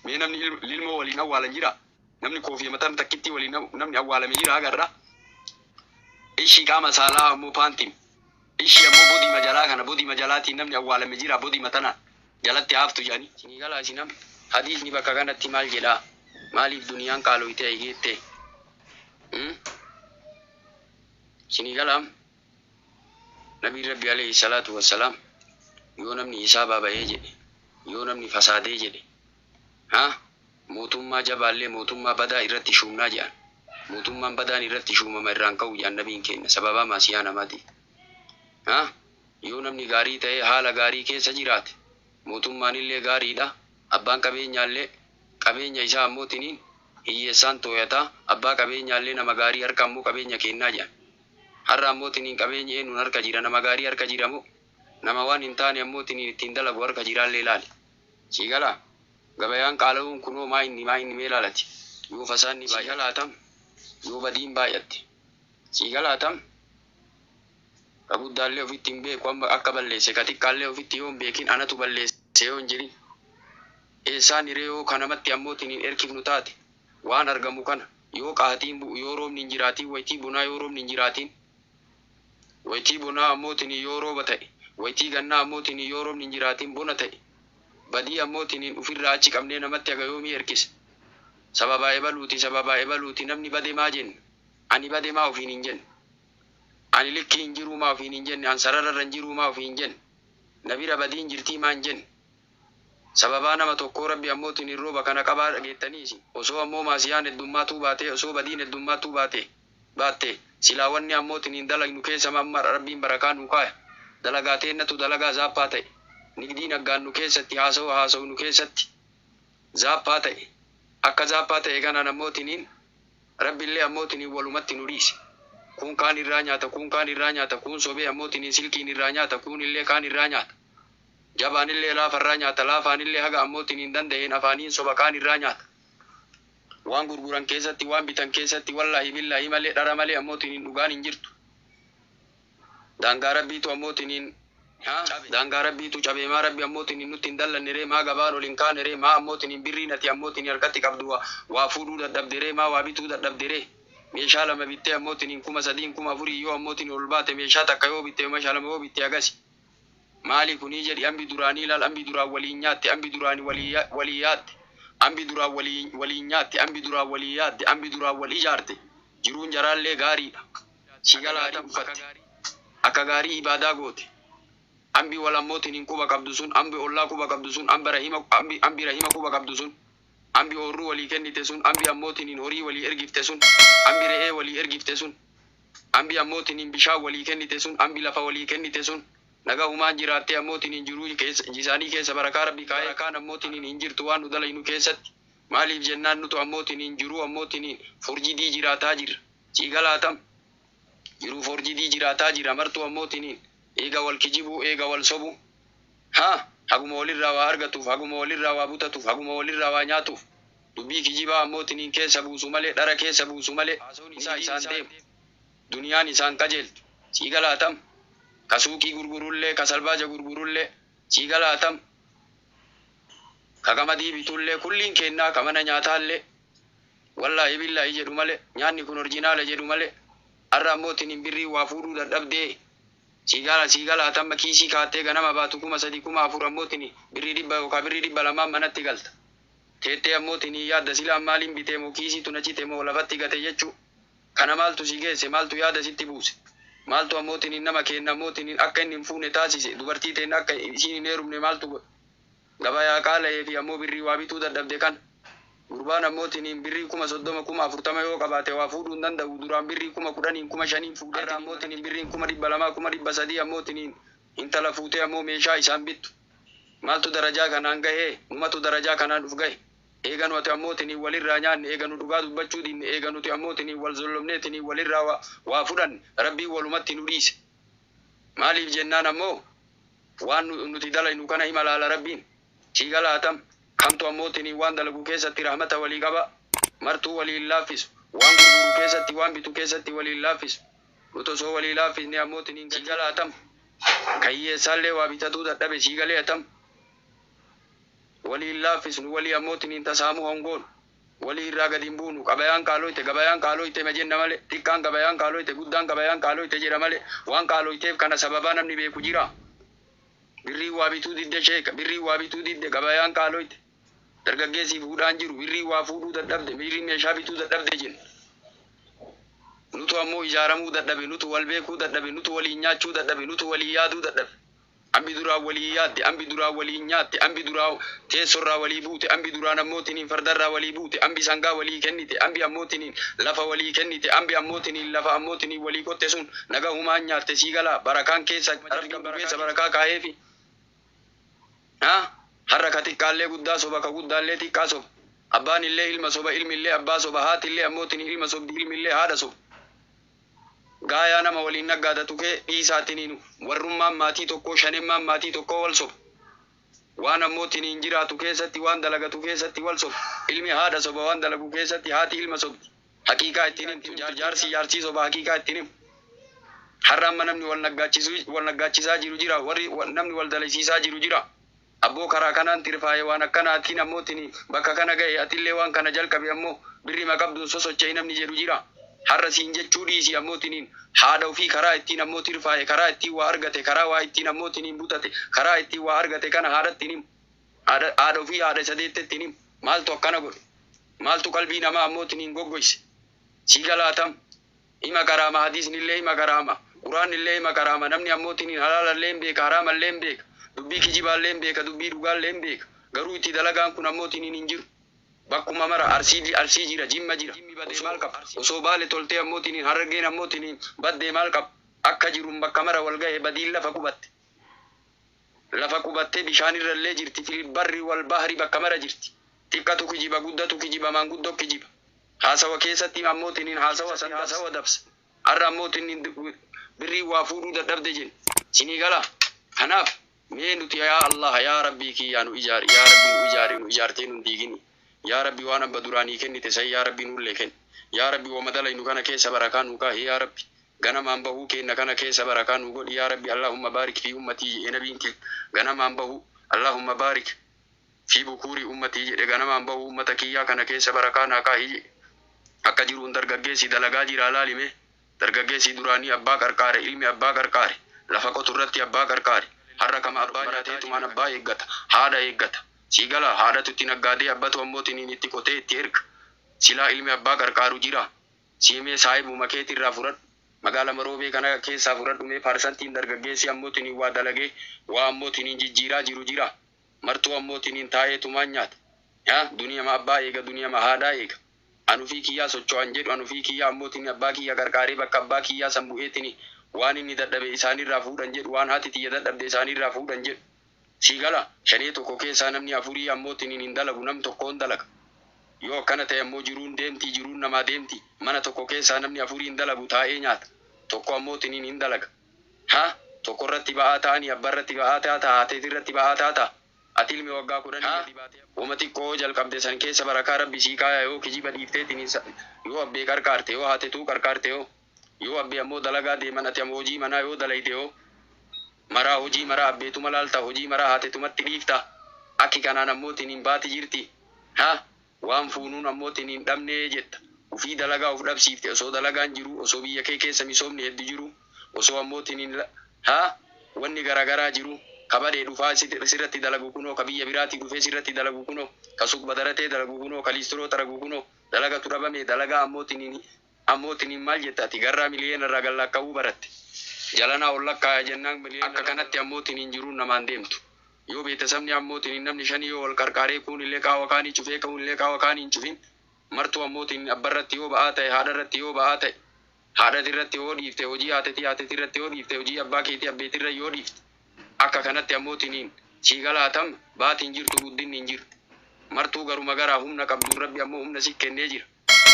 Mee namni lilmoo waliin awwaalan jira? Namni koofiyama tan takkittii waliin namni awwaalame jira haga har'aa? Ishii qaama saalaa ammoo paantiin. Ishii ammoo bodima jalaa kana bodima jalaatiin namni awwaalame jira bodima tanaan jalatti haaftu jedhanii. Isinii galaa isin amma? Hadiisni bakka kanatti maal jedhaa? Maaliif duniyaan qaaloytee ayi geettee? Hmm? Isinii galaa amma? Nabiin Rabbi aleyhi salaatu wassalaam yoo namni hisaabaa bahee jedhe, yoo namni fasaadee jedhe, ha? Mootummaa jabaallee mootummaa badaa irratti shuumnaa je'an. Mootummaan badaan irratti shuumama irraan ka'u je'an Nabiin keenna sababaa ma'siyaa namaatiif. Ha? Yoo namni gaarii ta'ee haala gaarii keessa jiraate, mootummaanillee gaariidha, abbaan qabeenyaallee qabeenya isaa ammoo tiniin hiyyeessaan tooyata, abbaa qabeenyaallee nama gaarii harka ammoo qabeenya keennaa je'an. Har'a ammoo tiniin qabeenyi eennuun harka jira? Nama gaarii harka jira moo nama waan hin taane ammoo tiniin ittiin dalagu harka jiraallee laali. Sii galaa? Gabayaan qaala'uun kunoo maa inni maa inni mee laalati. Yoo fasaanni Sii galaa tam? Yoo badiin baay'atte. Sii galaa tam? Ka guddaallee ofitti hin beeku amma akka balleesse ka xiqqaallee ofitti yoo hin beekin anatu balleesse yoo hin jedhin. Eessaan hiree yoo ka namatti ammoo tiniin erkifnu taate waan argamu kana Yoo qahaxiin bu'u, yoo roobni hin jiraatin, waytii bonaa yoo roobni hin jiraatin, waytii bonaa ammoo tiniin yoo rooba ta'e, waytii gannaa ammoo tiniin yoo roobni hin jiraatin bona ta'e, badii ammoo tiniin ufirraa achi qabnee namatti haga yoomii erkisna? Sababaa ebaluuti, sababaa ebaluuti, namni bade maa jenna? Ani bade maa ofiin hin jenne? Ani likkii hin jiruu maa ofiin hin jenne? An sarararra hin jiruu maa ofiin hin jenne? Na bira badiin jirtii maa hin jenne? Sababaa nama tokkoo Rabbi ammoo tiniin rooba kana qabaa dhageettanii isin? Osoo ammoo ma'siyaan heddummaatuu baatee, osoo badiin heddummaatuu baatee, baattee, silaa wanni ammoo tiniin dalagnu keessa amma Rabbiin barakaa nuu kaaya. Dalagaa teennatu dalagaa zaappaa ta'e. Nigdii naggaannu keessatti, haasawa haasawnu keessatti zaappaa ta'e. Akka zaappaa ta'e kanaan ammoo tiniin Rabbillee ammoo tiniin walumatti nu dhiise. Kuun kaan irraa nyaata, kuun kaan irraa nyaata, kuun sobee ammoo tiniin silkiin irraa nyaata, kuunillee kaan irraa nyaata. Jabaanillee laafarraa nyaata, laafaanillee haga ammootiin hin danda'een afaaniin soba kaan irraa nyaata. Waan gurguran keessatti, waan bitan keessatti wallaahi billaahi malee dhara malee ammootiin dhugaan hin jirtu. Daangaa Rabbiitu ammootiin cabe. Daangaa Rabbiitu cabee maa Rabbi ammootiin nutti hin dallanne ree, maa gabaan ol hin kaane ree, maa ammootiin birriin ati ammootiin harkatti qabdu waa fuudhuu dadhabde ree, maa waa bituu dadhabde ree. Meeshaa lama bittee ammootiin 3000 4000 yoo ammootiin ol baate meeshaa takka yoo bitte meeshaa lama yoo bitte hagasi. Maali kunii jedhi ambi duraanii laal ambi duraan waliin nyaatte ambi duraani walii walii yaadde ambi duraan walii waliin nyaatte ambi duraan walii yaadde ambi duraan wal ijaarte jiruun jaraallee gaariidha si galaata uffatte akka gaarii ibaadaa goote ambi wal ammootiin quba qabdu sun ambi ollaa quba qabdu sun amba rahima ambi ambi rahima quba qabdu sun ambi oorruu walii kennite sun ambi ammootiin horii walii ergifte sun ambi re'ee walii ergifte sun Ambi ammoo tiniin bishaan walii kennite sun, ambi lafa walii kennite sun, nagahumaan jiraattee ammoo tiniin jiruu isaanii keessa barakaa Rabbi kaayee, barakaan ammoo tiniin hin jirtu waan nu dalaynu keessatti, maaliif jennaan nutu ammoo tiniin jiruu ammoo tiniin forjidii jiraataa jirra. Sii galaa tam? Jiruu forjidii jiraataa jirra martuu ammoo tiniin eega wal kijibuu, eega wal sobuu, ha? Haguma walirraa waa argatuuf, haguma walirraa waa butatuuf, haguma walirraa waa nyaatuuf. Dubbii kijibaa ammoo tiniin keessa buusu malee, dhara keessa buusu malee, haasawni isaa isaan deemu. Duniyaan isaan qajeeltu. Sii galaa tam? Ka suuqii gurgurullee, ka salbaaja gurgurullee, sii galaa tam? Ka qamadii bitullee, kulliin keennaa, ka mana nyaataallee, wallaahi billaahi jedhu malee, nyaanni kun orjinaala jedhu malee, arra ammoo tiniin birriin waa fuudhuu dadhabdee, sii gala, sii galaa tamma kiisii kaattee ganama baatu 3000, 4000 ammoo tini birrii 100 yookaa birrii 200n manatti galta. Teettee ammoo tinii yaadda silaa maaliin bitee moo kiisiitu na cite moo lafatti gate jechuu kana maaltu si geesse maaltu yaada sitti buuse maaltu ammoo tiniin nama keenna ammoo tiniin akka inni hin fuune taasise dubartii teenna akka isiin hin heerumne maaltu godhe gabayaa qaala'ee fi ammoo birrii waa bituu dadhabde kana gurbaan ammoo tiniin birrii 30,000 40,000 yoo qabaate waa fuudhuu hin danda'u duraan birrii 10,000n 5,000n fuudhee har'a ammoo tiniin birriin 200,000 300,000 ammoo tiniin intala fuutee ammoo meeshaa isaan bittu Maaltu darajaa kanaan gahee? Numatu darajaa kanaan uf gahe. Eega nuti ammoo tiniin walirraa nyaanne, eega nu dhugaa dubbachuu dinne, eega nuti ammoo tiniin wal zollomnee tiniin walirraa waa, waa fudhanne, Rabbiin walumatti nu dhiise. Maaliif jennaan ammoo waan nu, nuti dalaynu kana hima laala Rabbiin. Sii galaa tam? Kamtu ammoo tiniin waan dalagu keessatti rahmata walii qaba? Martuu walii hin laaffisu. Waan gurguru keessatti, waan bitu keessatti walii hin laaffisu. Nuti osoo walii laaffisnee ammoo tiniin gad jalaa tam? Ka hiyyeessaallee waa bitatuu dadhabe sii galee atam? Walii hin laaffisnu, walii ammootiniin tasaamuu hongoonu. Walii irraa gadi hin buunu. Gabayaan qaaloyte, gabayaan qaaloyte ma jenna malee, xiqqaan gabayaan qaaloyte, guddaan gabayaan qaaloyte jedha malee, waan qaaloyteef kana sababaa namni beeku jira? Birrii waa bituu didde sheeka, birrii waa bituu didde, gabayaan qaaloyte. Dargaggeessi fuudhaan jiru, birrii waa fuudhuu dadhabde, birrii meeshaa bituu dadhabde jenna. Nutu ammoo ijaaramuu dadhabe, nutu wal beekuu dadhabe, nutu waliin nyaachuu dadhabe, nutu walii yaaduu dadhabe. Ambi duraan walii yaadde, ambi duraan waliin nyaatte, ambi duraa teessorraa walii buute, ambi duraan ammootiniin fardarraa walii buute, ambi sangaa walii kennite, ambi ammootiniin lafa walii kennite, ambi ammootiniin lafa ammootiniin walii qotte sun nagahumaan nyaatte. Sii galaa? Barakaan keessa Rabbiin keessa barakaa kaayeefi. Ha har'a ka xiqqaallee guddaa soba, ka guddaallee xiqqaa soba. Abbaan illee ilma soba, ilmi illee abbaa soba, haati illee ammootiniin ilma sobdi, ilmi illee haadha soba. Gaayaa nama waliin naggaadatu kee dhiisaatiniin warrummaan maatii tokkoo, shanemmaan maatii tokkoo wal soba. Waan ammootiniin jiraatu keessatti, waan dalagatu keessatti wal soba. Ilmi haadha soba waan dalagu keessatti, haati ilma sobdi. Haqiiqaa ittiin himtu, jaarsi jaarsii soba, haqiiqaa ittiin himu. Har'a amma namni wal naggaachisu, wal naggaachisaa jiru jira, warri namni wal dalasiisaa jiru jira. Abboo karaa kanaan tirfaaye, waan akkanaatiin ammootiin bakka kana ga'e, atillee waan kana jalqabe, ammoo birri maqabduun sosocho'e namni jedhu jira? Har'a siin jechuu dhiisi, ammootiniin haadha ofii karaa ittiin ammoo tirfaaye, karaa ittiin waa argate, karaa waa ittiin ammootiin butate, karaa ittiin waa argate kana haadhattiin himu. Haadha ofii, haadha isa deettettiin himu. Maaltu akkana godhe? Maaltu qalbii namaa ammootiin goggoyse? Si galaatam hima karaama, hadiisnillee hima karaama, quraannillee hima karaama. Namni ammootiin halaalallee hin beeka, haraamallee hin beeka, dubbii kijibaallee hin beeka, dubbii dhugaallee hin beeka. Garuu itti dalagaan kun ammootiin hin jiru. Bakkuma mara Arsii, Arsii jira, Jimma jira. Osoo maal qaba? Osoo Baale toltee ammootiin Harargeen ammootiin baddee maal qaba? Akka jiruun bakka mara wal gahe badiin lafa qubatte. Lafa qubattee bishaan irrallee jirti. Fil barri wal bahri bakka mara jirti. Xiqqatu kijiba, guddatu kijiba, maanguddoo kijiba. Haasawa keessatti ammootiin haasawa san haasawa dabsa. Har'a ammootiin birrii waa fuudhuu dadhabde jenna. Sinii gala. Kanaaf mee nuti, yaa Allah, yaa Rabbii kiyyaa, nu ijaari, yaa Rabbi nu ijaari, nu ijaartee nu diigini. Yaa Rabbi, waan abba duraanii kennite san yaa Rabbi nullee kenni. Yaa Rabbi, wama dalaynu kana keessa barakaa nu kaahi. Yaa Rabbi, ganamaan bahuu kenna kana keessa barakaa nu godhi. Yaa Rabbi, Allahumma baarik fi ummatii jedhe nabiin keenya. Ganamaan bahuu, Allahumma baarik fi bukuurii ummatii jedhe. Ganamaan bahuu ummata kiyyaa kana keessa barakaa naa kaahi jedhe. Akka jiruun dargaggeessi dalagaa jira laalime. Dargaggeessi duraanii abbaa qarqaare, ilmi abbaa qarqaare, lafa qotu irratti abbaa qarqaare. Har'a kama abbaa nyaateetumaan abbaa eeggata, haadha eeggata. Sii gala? Haadhatu itti naggaadee, abbatu ammootiin itti qotee itti erga. Silaa ilmi abbaa qarqaaru jira? Siimee saahibuma keetirraa fudhadhu. Magaala Maroobee kana keessaa fudhadhu mee, parsantiin dargaggeessi ammootiin waa dalagee waa ammootiin jijjiiraa jiru jira? Martuu ammootiin taa'eetumaan nyaata. Yaa duniyama abbaa eega, duniyama haadhaa eega. Anufii kiyyaa socho'an jedhu, anufii kiyyaa ammootiin abbaa kiyya qarqaaree bakka abbaa kiyyaa san bu'eetiin waan inni dadhabe isaanirraa fuudhan jedhu, waan haati tiyya dadhabde isaanirraa fuudhan jedhu. Sii gala? Shanee tokko keessaa namni afurii ammootiin hin dalagu, nam tokkoon dalaga. Yoo akkana ta'e ammoo jiruun deemti, jiruun namaa deemti? Mana tokko keessaa namni afurii hin dalagu, taa'ee nyaata. Tokko ammootiin hin dalaga. Ha tokko irratti ba'aa ta'anii, abbaa irratti ba'aa taata, haateet irratti ba'aa taata. Ati ilmi waggaa 10 gadi baatee wama xiqqoo jalqabde san keessa barakaa Rabbi sii kaaya yoo kijiba dhiifteetiin, yoo abbee qarqaarte, yoo haatetuu qarqaarte, yoo abbee ammoo dalagaa deeman, ati ammoo hojii manaa yoo dalayte, yoo maraa hojii maraa abbeetuma laalta, hojii maraa haatetumatti dhiifta. Akki kanaan ammootiin hin baati jirti. Ha waan fuunuun ammootiin hin dhabnee jetta. Ufii dalagaa uf dhabsiifte. Osoo dalagaan jiru, osoo biyya kee keessa misoomni heddu jiru, osoo ammootiin hin ha wanni garagaraa jiru, kabadhee dhufaa sirratti dalagu kunoo, ka biyya biraatii dhufee sirratti dalagu kunoo, ka suuq badaratee dalagu kunoo, ka liistiroo dalagu kunoo, dalagatu dhabame. Dalagaa ammootiin maal jetta ati? Garraa miliyoona irraa gallaakka'uu baratte. Jalanaa ol lakkaaya jennaan akka kanatti ammootiin hin jiruun namaan deemtu. Yoo beetasabni ammootiin namni shanii yoo wal qarqaaree, kuun illee qaawa kaanii cufee, kuun illee qaawa kaanii hin cufin, martuu ammootiin abbarratti yoo ba'aa ta'e, haadharratti yoo ba'aa ta'e, haadhati irratti yoo dhiifte hojii haatetii, haatetii irratti yoo dhiifte hojii abbaa keetii, abbeetirra yoo dhiifte, akka kanatti ammootiin sii galaatam baatiin jirtu, guddinni hin jiru. Martuu garuma garaa humna qabduun Rabbi ammoo humna si kennee jira,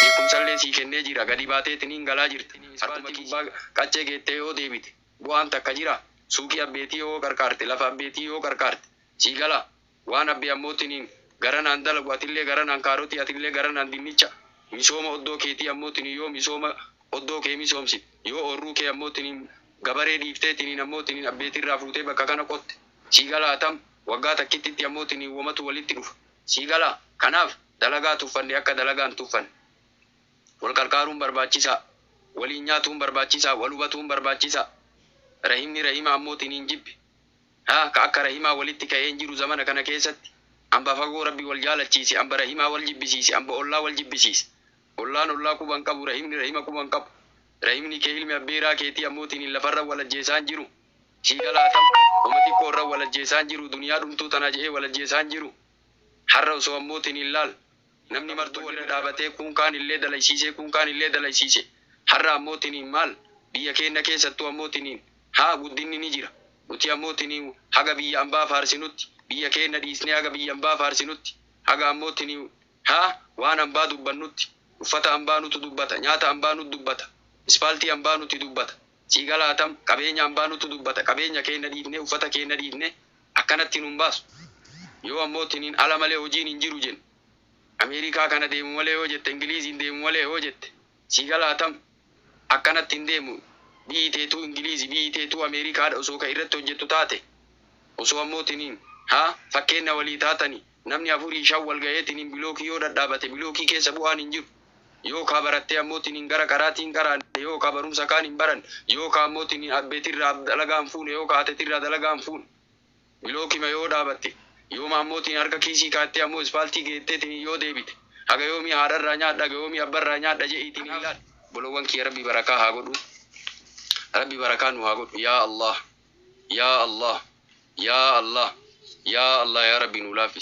beekumsallee sii kennee jira. Gadi baateetiin galaa jirta. Harkuma gubbaa qaccee geettee yoo deebite bu'aan takka jira? Suuqii abbeetii yoo qarqaarte, lafa abbeetii yoo qarqaarte, sii gala? Waan abbee ammootiin garanaan dalagu, atillee garanaan kaarotii, atillee garanaan dinnicha, misooma oddoo keetii ammootiin yoo misooma oddoo kee misoomsite, yoo oorruu kee ammootiin gabaree dhiifteetiin ammootiin abbeetirraa fuutee bakka kana qotte, sii galaatam. Waggaa takkittitti ammootiin wamatu walitti dhufa. Sii galaa? Kanaaf dalagaa tuffanne akka dalagaan tuffanne. Wal qarqaaruun barbaachisaa. Waliin nyaatuun barbaachisaa. Wal hubatuun barbaachisaa. Rahimni rahima ammootiin hin jibbe. Haa ka akka rahimaa walitti ka'ee hin jiru zamana kana keessatti. Amba fagoo Rabbi wal jaalachiise, amba rahimaa wal jibbisiise, amba ollaa wal jibbisiise. Ollaan ollaa quba hin qabu, rahimni rahima quba hin qabu. Rahimni kee ilmi abbeeraa keetii ammootiin lafarra wal ajjeesaa hin jiru. Sii galaa tam homa xiqqoo irra wal ajjeesaa hin jiru. Duniyaa dhumtuu tana je'ee wal ajjeesaa hin jiru. Har'a osoo ammootiin hin laal. Namni martuu walirra dhaabatee kuun kaan illee dalaysiisee kuun kaan illee dalaysiise. Har'a ammootiin maal biyya keenya keessattuu ammootiin haa guddinni ni jira. Nuti ammootiin haga biyya ambaa faarsinutti, biyya keenya dhiisnee haga biyya ambaa faarsinutti, haga ammootiin haa waan ambaa dubbannutti, uffata ambaa nutu dubbata, nyaata ambaa nutu dubbata, ispaaltii ambaa nuti dubbata. Sii galaa tam qabeenya ambaa nutu dubbata, qabeenya keenya dhiifnee uffata keenya dhiifnee akkanatti nun baasu. Yoo ammootiin ala malee hojiin hin jiru jennu. Ameerikaa kana deemu malee yoo jette, Ingiliiziin deemu malee yoo jette, sii galaa tam akkanatti hin deemu. Biyyi teetuu Ingiliizi, biyyi teetuu Ameerikaadha osoo ka irratti hojjettu taate, osoo ammootiin haa fakkeenya walii taatani namni afurii shan wal gaheetiin bilookii yoo dhadhaabate bilookii keessa bu'aan hin jiru. Yoo kaa barattee ammootiin gara karaatiin qaraanne, yoo kaa barumsa kaan hin baran, yoo kaa ammootiin abbeetirraa dalagaa hin fuune, yoo kaa hatetirraa dalagaa hin fuune. Bilookima yoo dhaabatte, yooma ammootiin harka kiisii kaattee ammoo ispaaltii geetteetiin yoo deebite, haga yoomii haadharraa nyaadha, haga yoomii abbarraa nyaadha je'iitiin hin ilaal. Bolowwan kiyya Rabbi barakaa haa godhu. Rabbi barakaa nu haa godhu. Yaa Allah, yaa Allah, yaa Allah, yaa Allah, yaa Rabbi nu laaffisi.